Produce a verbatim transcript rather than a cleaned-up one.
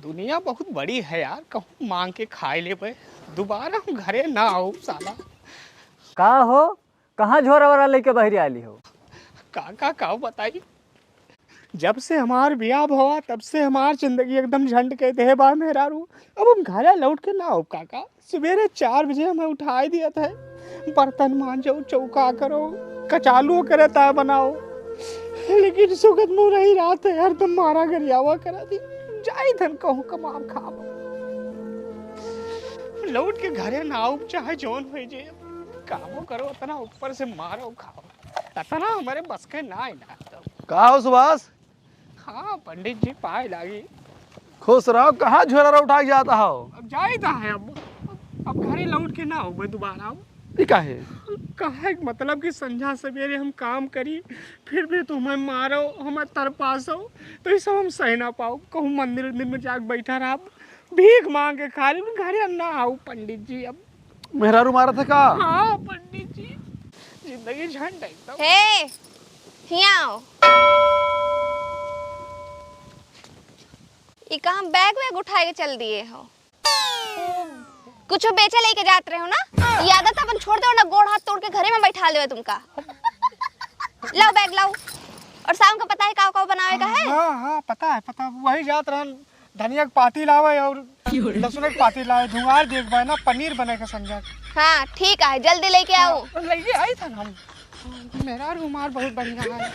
दुनिया बहुत बड़ी है यार, कहूँ मांग के खाए लेबे, दोबारा हम घरे ना आउब साला। का हो, कहाँ झोरा वोरा लेके बहरी आली हो? काका, का बताई, जब से हमार बियाह भवा, तब से हमार जिंदगी एकदम झंड के देह बा मेहरारू। अब हम घरे लौट के ना आउब काका। सुबेरे चार बजे हमें उठाए दिया था, बर्तन मांजो, चौका करो, कचालू करे, ता बनाओ, लेकिन सुगत मुँह नहीं रहते, हरदम मारा गरियावा करा दी। जाई धन कहूँ कमाब खाब, लौट के घरे ना आउब, चाहे जौन हो जे, कामो करो, इतना ऊपर से मारो खाओ, इतना हमारे बस के ना है ना। का हो सुभाष? हाँ पंडित जी, पाए लागी। खुश रहो, कहाँ झोरा उठा के जाता हो? अब जाई ता है, अब अब घरे लौट के ना आउबे दोबारा। ई काहे? काहे के मतलब कि संझा सवेरे हम काम करी, फिर भी तू हमें मारो, हमें तरपासो, तो ये सब हम सह ना पाओ। कहूँ मंदिर उंदिर में जाके बैठा रहा, भीख मांग के खा ली, घरे ना आउब पंडित जी। अब मेहरारू मारत है का? हाँ पंडित जी, जिंदगी झंड है एकदम। हे, हियाँ आओ। ई का हम बैग वैग उठाए के चल दिए हो? कुछ बेचे लेके जात रहे हो ना? ये आदत अपन छोड़ दो ना, गोड़ हाथ तोड़ के घरे में बैठा लेवे तुमका। लाओ बैग लाओ। और शाम को पता है का का बनावे का है? हाँ हाँ, पता है, पता। वही जात रहन, धनिया के पाती लावे और लहसुन के पाती लावे, धुआर देख बा ना, पनीर बने के संझा। हाँ ठीक है, जल्दी लेके आओ। हाँ, लेके आई था हम। मेहरारू हमार बहुत बढ़िया है।